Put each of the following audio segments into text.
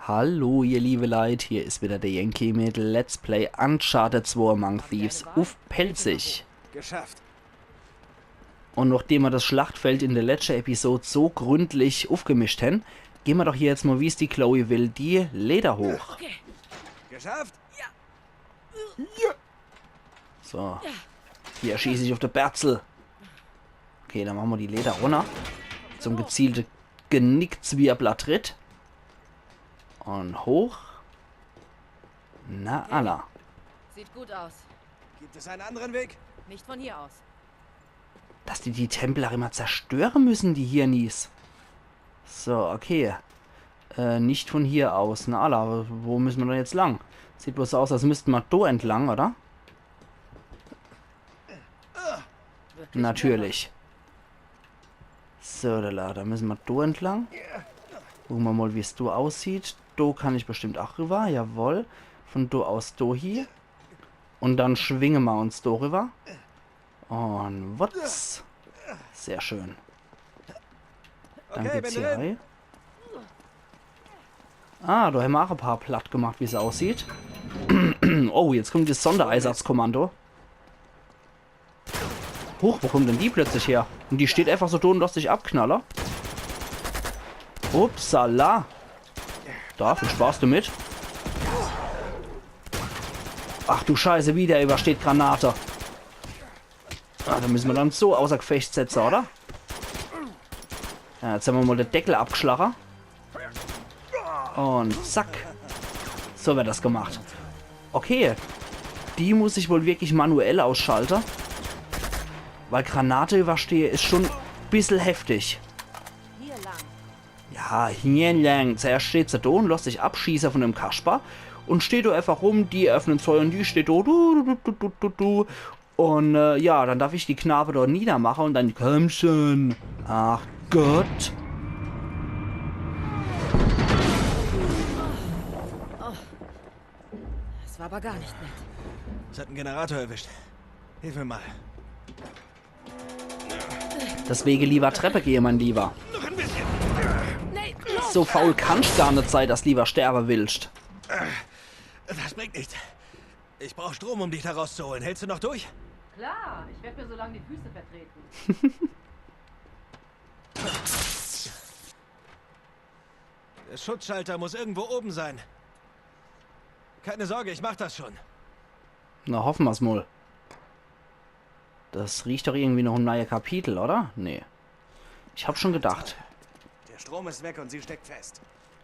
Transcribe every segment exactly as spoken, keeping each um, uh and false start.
Hallo, ihr liebe Leit, hier is wieder der Yankee mit Let's Play Uncharted zwei Among Thieves uff Pälzisch. Geschafft. Und nachdem wir das Schlachtfeld in der letzten Episode so gründlich uffgemischt haben, gehen wir doch hier jetzt mal, wie's die Chloe will, die Leiter hoch. Okay. Geschafft? So. Hier schieß ich auf de Berzel. Okay, dann machen wir die Leiter runter. Zum gezielte Genickzwirbler-Tritt. Und hoch. Na, alla. Sieht gut aus. Gibt es einen anderen Weg? Nicht von hier aus. Dass die die Tempel auch immer zerstören müssen, die Hirnis. So, okay. Äh, nicht von hier aus. Na, alla, wo müssen wir denn jetzt lang? Sieht bloß aus, als müssten wir do entlang, oder? Wirklich Natürlich. So, da, da müssen wir do entlang. Gucken wir mal, wie's do aussieht. Do kann ich bestimmt auch rüber, jawohl. Von do aus do hier. Und dann schwingen wir uns do rüber. Und wutz. Sehr schön. Dann Okay, geht's bin hier drin. rein. Ah, da haben wir auch ein paar platt gemacht, wie's aussieht. Oh, jetzt kommt das Sondereinsatzkommando. Huch, wo kommt denn die plötzlich her? Und die steht einfach so do und lässt sich abknallen. Upsala. Da, viel Spaß damit. Ach du Scheiße, wieder übersteht Granate. Ah, da müssen wir dann so außer Gefecht setzen, oder? Ja, jetzt haben wir mal den Deckel abgeschlagen. Und zack. So wird das gemacht. Okay. Die muss ich wohl wirklich manuell ausschalten. Weil Granate überstehe ist schon ein bisschen heftig. Hier lang. Ja, hier lang. Zuerst steht sie da und lässt sich abschießen von dem Kasper. Und steht da einfach rum, die öffnen Zeug und die steht da. Du, du, du, du, du, du. Und äh, ja, dann darf ich die Knabe dort niedermachen und dann komm schon. Ach Gott. Das war aber gar nicht nett. Es hat einen Generator erwischt. Hilf mir mal. Deswegen lieber Treppe gehe, mein Lieber. Nate, los! So faul kannst gar nicht sein, dass lieber sterben willst. Das bringt nichts. Ich brauche Strom, um dich da rauszuholen. Hältst du noch durch? Klar, ich werde mir so lange die Füße vertreten. Der Schutzschalter muss irgendwo oben sein. Keine Sorge, ich mach das schon. Na, hoffen wir's mal. Das riecht doch irgendwie noch ein neues Kapitel, oder? Nee. Ich hab schon gedacht. Der Strom ist weg und sie steckt fest.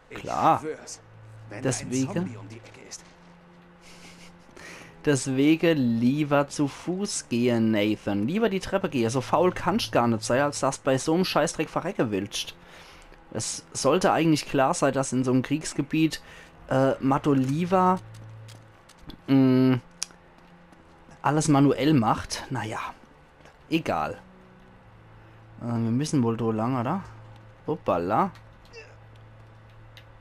Ich Klar. Schwör's. Wenn Deswegen- ein Zombie um die Ecke ist. Deswegen lieber zu Fuß gehe, Nathan. Lieber die Treppe gehe. So faul kannst gar nicht sein, als dass bei so einem Scheißdreck verrecke willst. Es sollte eigentlich klar sein, dass in so einem Kriegsgebiet äh, Mato lieber mh, alles manuell macht. Naja, egal. Äh, wir müssen wohl do lang, oder? Hoppala.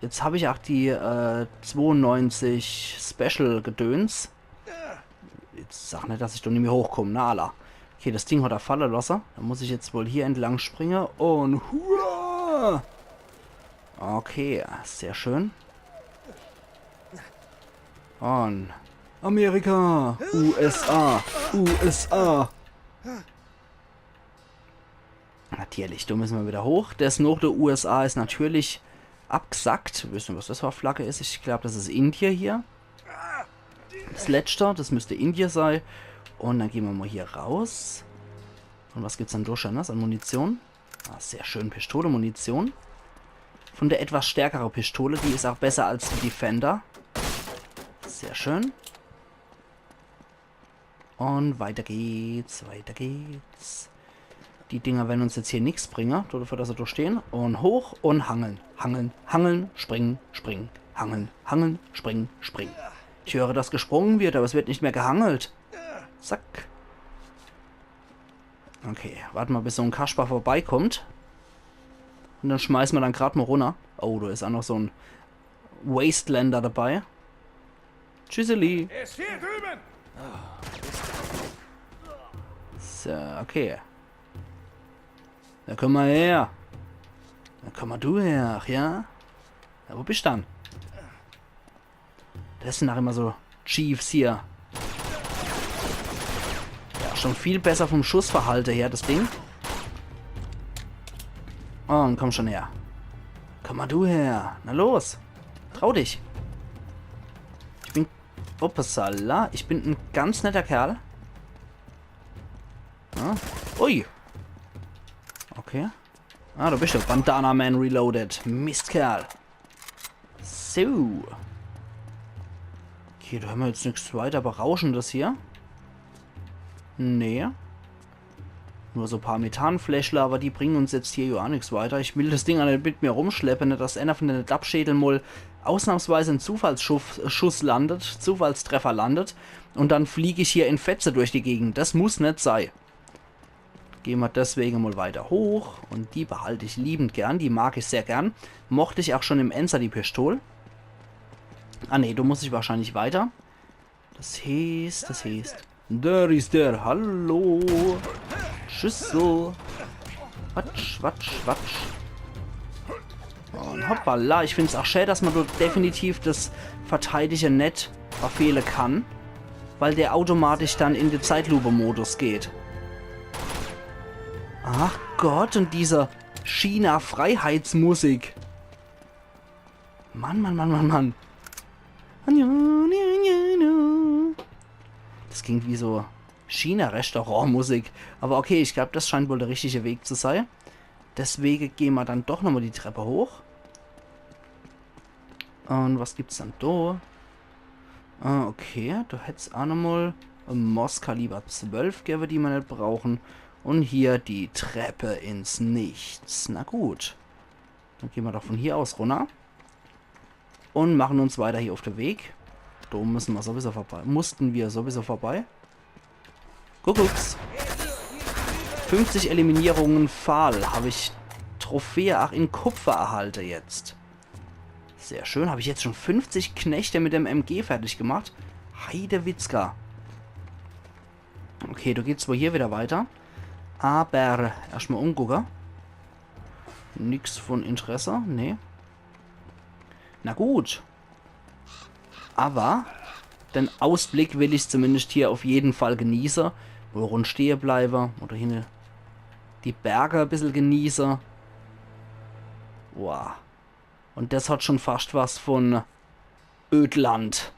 Jetzt hab ich auch die äh, zweiundneunzig Special-Gedöns. Jetzt sag nicht, dass ich do nicht mehr hochkomme. Na, alla. Okay, das Ding hat er fallen lassen. Da muss ich jetzt wohl hier entlang springen. Und hurra! Okay, sehr schön. Und Amerika, U S A, U S A. Natürlich, da müssen wir wieder hoch. Das nach der U S A ist natürlich abgesackt. Wir wissen, was das für eine Flagge ist. Ich glaube, das ist Indien hier. Das letzte, das müsste Indien sein. Und dann gehen wir mal hier raus. Und was gibt's dann da Schönes an Munition? Ah, sehr schön, Pistole-Munition. Von der etwas stärkere Pistole, die ist auch besser als die Defender. Sehr schön. Und weiter geht's, weiter geht's. Die Dinger werden uns jetzt hier nichts bringen, dafür, dass sie da stehen. Und hoch und hangeln, hangeln, hangeln, springen, springen, hangeln, hangeln, springen, springen. Ich höre, dass gesprungen wird, aber es wird nicht mehr gehangelt. Zack. Okay, warten wir, bis so ein Kasper vorbeikommt. Und dann schmeißen wir dann grad mal runter. Oh, da ist auch noch so ein Wastelander dabei. Tschüsseli. Er ist hier drüben! So, okay. Da komm mal her. Da komm mal du her, ach ja? Ja, wo bist du dann? Das sin ach immer so Chiefs hier. Ja, schon viel besser vom Schussverhalte her, das Ding. Oh, und komm schon her. Komm mal du her. Na los. Trau dich. Ich bin... Upsala, ich bin en ganz netter Kerl. Ja. Ui. Okay. Ah, du bist ja Bandana Man Reloaded. Mistkerl. So. Okay, do hämmer jetzt nix weiter Berauschendes hier. Nee. Nur so paar Methanfläschler, aber die bringen uns jetzt hier ja auch nix weiter. Ich will das Ding auch net mit mir rumschleppe, net dass einer von den Dappschädel mal ausnahmsweise en Zufallsschuss landet, Zufallstreffer landet und dann flieg ich hier in Fetze durch die Gegend. Das muss net sei. Geh mer deswege mal weiter hoch. Und die behalt ich liebend gern. Die mag ich sehr gern. Mocht ich auch schon im Enser, die Pistol. Ah nee, do muss ich wahrscheinlich weiter. Das heeßt, das heeßt. Da is der. Hallo. Tschüss so. Watsch, watsch, watsch. Und hoppala, ich find's auch schä, dass man dort definitiv das Verteidige net verfehle kann, weil der automatisch dann in de Zeitlupe-Modus geht. Ach Gott, und diese China-Freiheitsmusik. Mann, Mann, Mann, Mann, Mann. Das klingt wie so China-Restaurant-Musik. Aber okay, ich glaub, das scheint wohl der richtige Weg zu sein. Deswege geh mer dann doch nochmal die Treppe hoch. Und was gibt's dann do? Ah, okay, do hätt's auch nochmal Moss Kaliber zwölf gewwe, die mer net brauchen. Und hier die Treppe ins Nichts. Na gut. Dann geh mer doch von hier aus runner. Und machen uns weiter hier auf de Weg. Do müssen mer sowieso vorbei. Mussten wir sowieso vorbei. Kuckucks. Fünfzig Eliminierungen fahl. Hab ich Trophäe ach in Kupfer erhalte jetzt. Sehr schön. Hab ich jetzt schon fünfzig Knechte mit dem M G fertig gemacht. Heidewitzka. Okay, do geht's wohl hier wieder weiter. Aber erstmal umgucke. Nix von Interesse, nee. Na gut. Aber den Ausblick will ich zumindest hier auf jeden Fall genieße. Wo rund stehe bleibe oder hin die Berge e bissel genieße. Wow. Und das hat schon fast was von Ödland.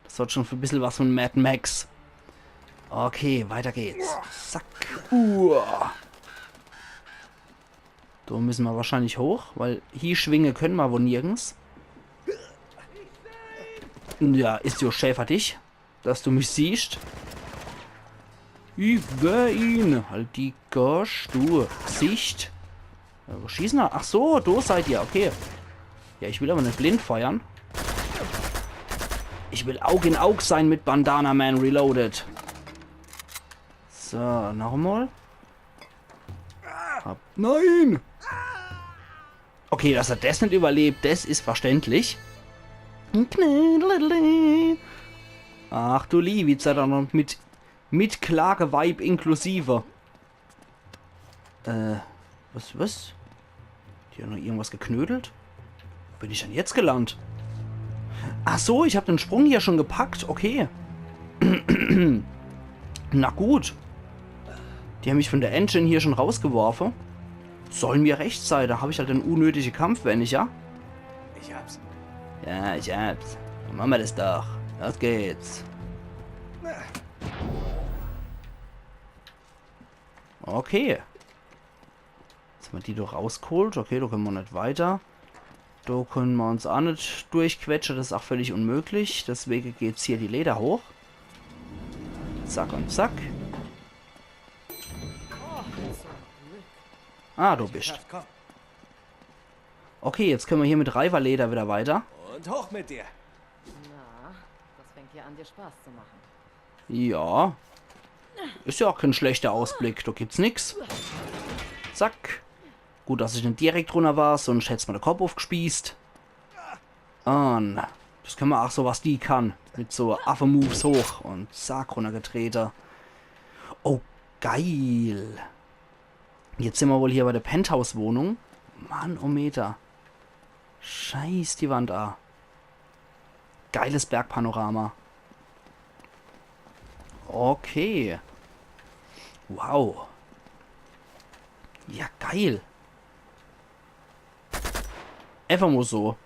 Das hat schon e bissel was von Mad Max. Okay, weiter geht's. Zack. Uah. Do müssen mer wahrscheinlich hoch, weil hie schwinge können mer wohl nirgends. Ja, is jo schä fertig, dass du mich siehst. Ich seh ihn. Halt die Gosch, du Gesicht. Ja, wo schießen er? Ach so, do seid ihr. Okay. Ja, ich will aber net blind feuern. Ich will Aug in Aug sein mit Bandana Man Reloaded. So, noch einmal. Hab, nein! Okay, dass er das net überlebt, das is verständlich. Ach du Liebitzer, dann noch mit, mit Klageweib inklusive. Äh, was, was? Die hat noch irgendwas geknödelt? Wo bin ich denn jetzt gelandet? Ach so, ich hab den Sprung hier schon gepackt. Okay. Na gut. Die haben mich von der Engine hier schon rausgeworfen. Soll mir recht sei, da hab ich halt den unnötige Kampf weniger. Ich hab's. Ja, ich hab's. Dann machen wir das doch. Los geht's. Okay. Jetzt haben wir die doch rausgeholt. Okay, da können wir nicht weiter. Da können wir uns auch nicht durchquetschen. Das ist auch völlig unmöglich. Deswegen geht's hier die Leiter hoch. Zack und zack. Ah, du bist. Okay, jetzt können wir hier mit Reiverleder wieder weiter. Und hoch mit dir. Na, das fängt ja an, dir Spaß zu machen. Ja. Ist ja auch kein schlechter Ausblick. Da gibt's nix. Zack. Gut, dass ich nicht direkt runter war, sonst hätt's mir der Kopf aufgespießt. Und das können wir auch so, was die kann. Mit so Affe-Moves hoch und zack, runtergetreten. Oh, geil. Jetzt sind wir wohl hier bei der Penthouse-Wohnung. Mann, oh Meter. Scheiß die Wand a. geiles Bergpanorama. Okay. Wow. Ja, geil. Einfach mo so.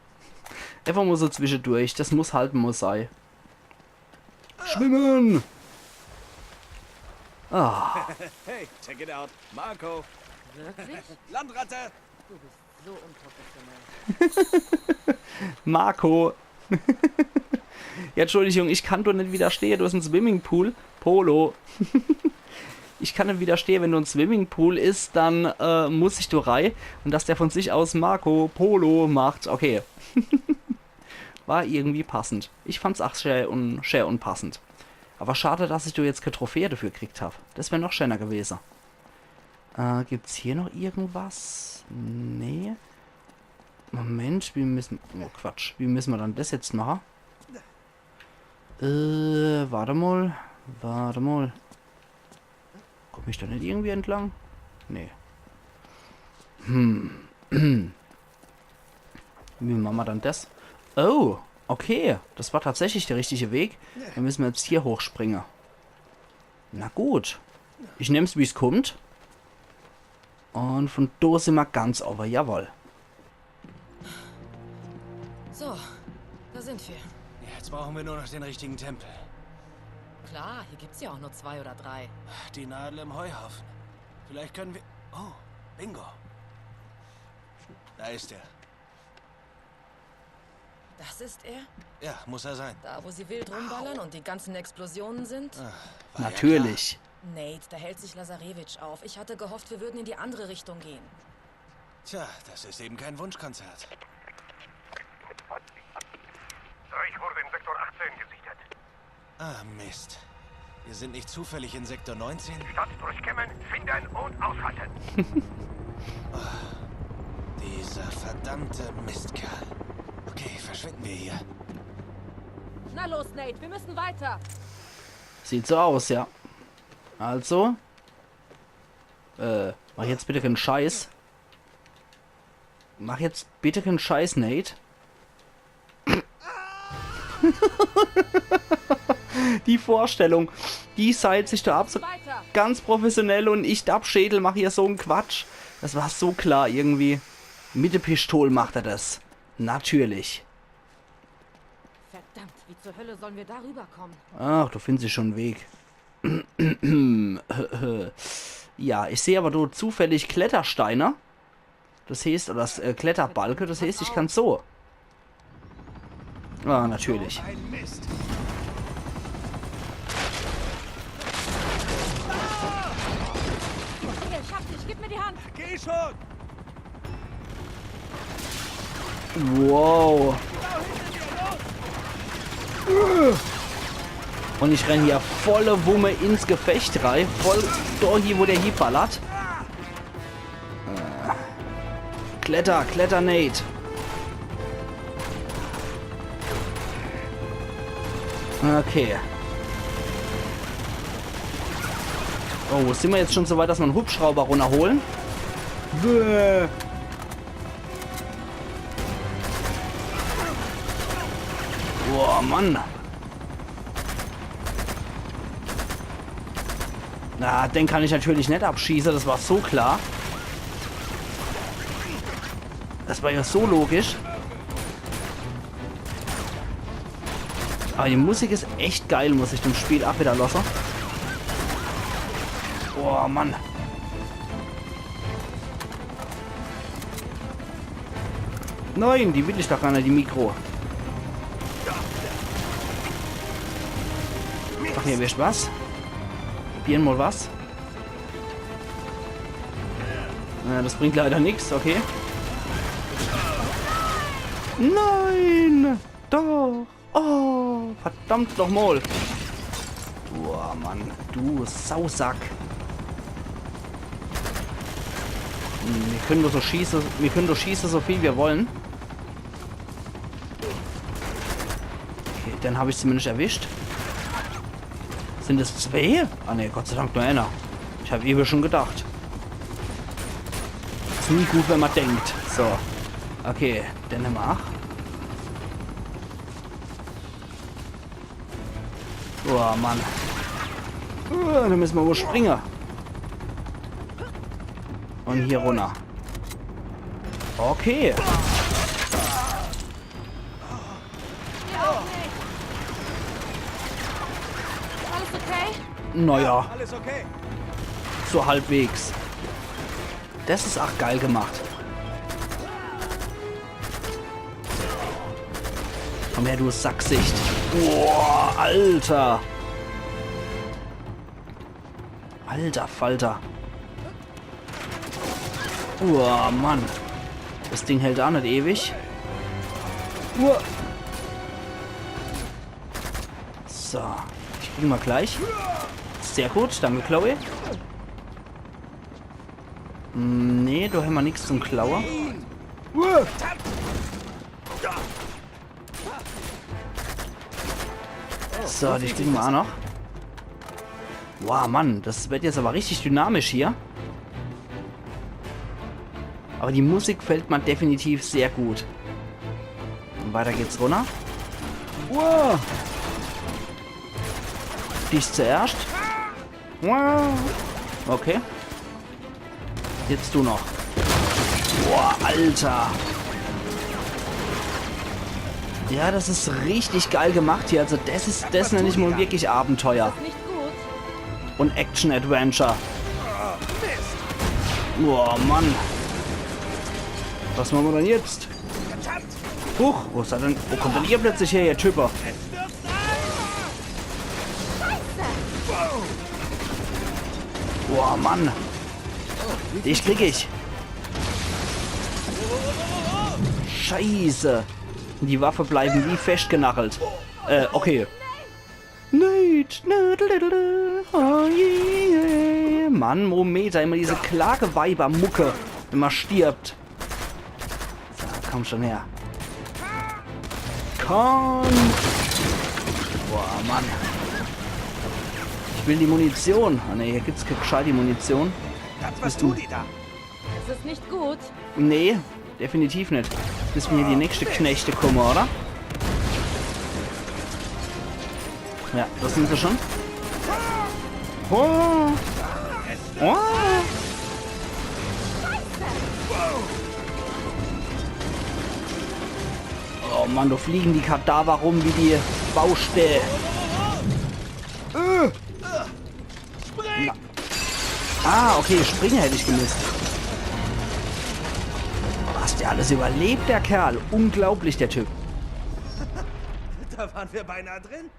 Einfach mo so zwischedurch. Das muss halt mo sei. Schwimmen! Ah, Hey, check it out. Marco. Wirklich? Landratte. Du bist so unprofessionell. Marco. Ja, Entschuldigung, ich kann do net widerstehe. Du hast en Swimmingpool. Polo. Ich kann net widerstehe, wenn do en Swimmingpool is, dann äh, muss ich do rei. Und dass der von sich aus Marco Polo macht. Okay. War irgendwie passend. Ich fand's ach schä un, schä unpassend. Aber schade, dass ich do jetzt kä Trophäe dafür gekriegt hab. Das wär noch schäner gewese. Äh, gibt's hier noch irgendwas? Nee. Moment, wie müssen... Oh, Quatsch. Wie müssen wir dann das jetzt machen? Äh, warte mal. Warte mal. Komm ich da net irgendwie entlang? Nee. Hm. Wie machen wir dann das? Oh, okay. Das war tatsächlich der richtige Weg. Dann müssen wir jetzt hier hochspringen. Na gut. Ich nehm's, wie's kommt. Und von do sind wir ganz oben. Jawohl. So, da sind wir. Jetzt brauchen wir nur noch den richtigen Tempel. Klar, hier gibt's ja auch nur zwei oder drei. Die Nadel im Heuhaufen. Vielleicht können wir. Oh, Bingo. Da ist er. Das ist er? Ja, muss er sein. Da, wo sie wild rumballern und die ganzen Explosionen sind? War ja Natürlich. Nate, da hält sich Lazarević auf. Ich hatte gehofft, wir würden in die andere Richtung gehen. Klar. Tja, das ist eben kein Wunschkonzert. Ich wurde in Sektor achtzehn gesichtet. Ah, Mist. Wir sind nicht zufällig in Sektor neunzehn? Stadt durchkämmen, finden und ausschalten. Dieser verdammte Mistkerl. Okay, verschwinden wir hier. Na los, Nate, wir müssen weiter. Sieht so aus, ja. Also. Äh, mach jetzt bitte keinen Scheiß. Mach jetzt bitte keinen Scheiß, Nate. Die Vorstellung, die seilt sich da ab, so Weiter. Ganz professionell und ich, Dappschädel, mach hier so en Quatsch. Das war so klar irgendwie. Mit der Pistol macht er das. Natürlich. Verdammt, wie zur Hölle sollen wir da rüberkommen? Ach, du findest schon en Weg. Ja, ich sehe aber do zufällig Klettersteine. Das heißt, oder das, äh, Kletterbalke, das heißt, ich kann so. Ah, natürlich. Ein Mist. Okay, ich hab dich, gib mir die Hand. Geh schon! Wow. Und ich renn hier volle Wumme ins Gefecht rein. Voll do hie, wo der hie ballert. Äh. Kletter, kletter, Nate. Okay. Oh, sind wir jetzt schon so weit, dass wir en Hubschrauber runterholen? Bäh. Boah, Mann. Na, den kann ich natürlich net abschießen, das war so klar. Das war ja so logisch. Aber die Musik is echt geil, muss ich dem Spiel ach wieder losse. Boah, Mann. Nein, die will ich doch gar net, die Mikro. Ach nee, wisst was? Probieren mal was. Naja, das bringt leider nix, okay. Nein! Doch! Oh, verdammt nochmal! Boah, Mann, du Sausack! Hm, wir können doch so schießen, wir können doch schießen, so viel wir wollen. Okay, den hab ich zumindest erwischt. Sind es zwei? Ah ne, Gott sei Dank nur einer. Ich hab eben schon gedacht. Is nie gut, wenn man denkt. So. Okay, den nehmen wir ach. Oh Mann. Uh, do misse mer wo springe. Un hier runner. Okay. Alles okay? Naja, Alles okay? so halbwegs. Das is ach geil gemacht. Komm her, du Sackgsicht. Boah, Alter. Alter Falter. Uah, Mann. Das Ding hält ach net ewig. Uah. So, die kriege mer gleich. Sehr gut, danke, Chloe. Hm, nee, do hämmer nix zum Klaue. Uah. So, die kriege mer ach noch. Wow, Mann, das wird jetzt aber richtig dynamisch hier. Aber die Musik gefällt mir definitiv sehr gut. Und weiter geht's runner. Wow. Dich zuerst. Wow. Okay. Jetzt du noch. Boah, Alter. Ja, das is richtig geil gemacht hier. Also das is, das nenn ich mal wirklich Abenteuer. Nicht gut. Und Action-Adventure. Boah, Mann. Was mache mer dann jetzt? Huch, wo is er denn? Wo kommt denn ihr plötzlich her, ihr Typer? Boah, Mann. Dich krieg ich. Scheiße. Die Waffe bleiben wie festgenagelt. Äh, okay. Nate, Nate, Nate, oh yeah. Mann, Moment, immer diese Klageweiber-Mucke, wenn man stirbt. So, komm schon her. Komm. Boah, Mann. Ich will die Munition. Ah, ne, hier gibt's keine gescheite Munition. Was tun die da? Das ist nicht gut. Nee, definitiv net. Bis mir die nächste Knechte kommen, oder? Ja, das sind sie schon. Oh. Oh. Oh Mann, do fliegen die Kadaver rum wie die Baustelle. Äh. Na. Ah, okay, springen hätt ich gemisst. Was der alles überlebt, der Kerl. Unglaublich, der Typ. Da waren wir beinahe drin.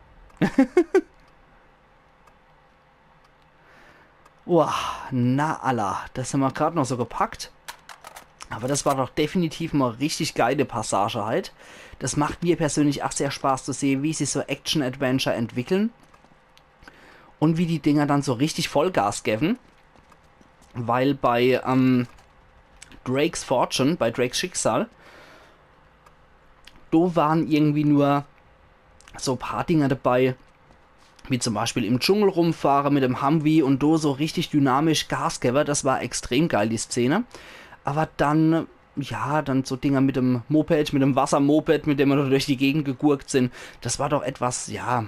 Boah, na alla, das hämmer grad noch so gepackt. Aber das war doch definitiv mal richtig geile Passage halt. Das macht mir persönlich ach sehr Spaß zu sehen, wie sich so Action-Adventure entwickeln. Und wie die Dinger dann so richtig Vollgas geben. Weil bei, ähm, Drake's Fortune, bei Drake's Schicksal, do waren irgendwie nur so paar Dinger dabei, wie zum Beispiel im Dschungel rumfahre mit dem Humvee und do so richtig dynamisch Gas gebe. Das war extrem geil, die Szene. Aber dann, ja, dann so Dinger mit dem Moped, mit dem Wassermoped, mit dem mer do durch die Gegend gegurkt sind, das war doch etwas, ja,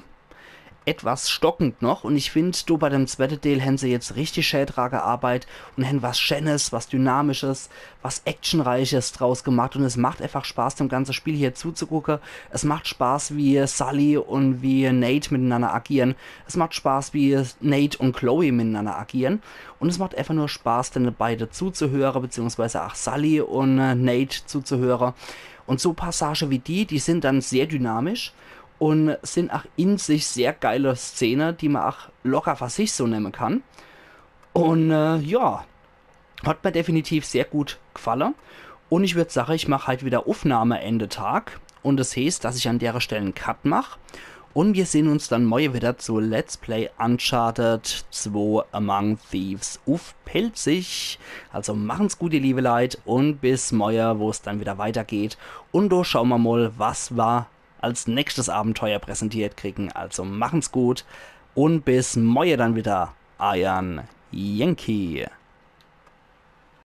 etwas stockend noch. Und ich find, do bei dem zweite Deel hän se jetzt richtig schä dra gearbeit und hän was Schänes, was Dynamisches, was Actionreiches draus gemacht. Und es macht einfach Spaß, dem ganze Spiel hier zuzugucke. Es macht Spaß, wie Sully und wie Nate miteinander agieren. Es macht Spaß, wie Nate und Chloe miteinander agieren. Und es macht einfach nur Spaß, den beide zuzuhöre, beziehungsweise ach Sully und, äh, Nate zuzuhöre. Und so Passage wie die, die sind dann sehr dynamisch und sind ach in sich sehr geile Szene, die mer ach locker für sich so nemme kann. Und, äh, ja, hat mir definitiv sehr gut gefalle. Und ich würd sache, ich mach halt wieder Aufnahme Ende Tag. Und das heeßt, dass ich an dere Stelle en Cut mach. Und wir sehn uns dann morje wieder zu Let's Play Uncharted zwei Among Thieves uff Pälzisch. Also machen's gut, ihr liebe Leit, und bis morje, wo's dann wieder weitergeht. Und do schaue mer mal, was mer als nächstes Abenteuer präsentiert kriegen. Also machen's gut und bis morje dann wieder. Eiern Yankee.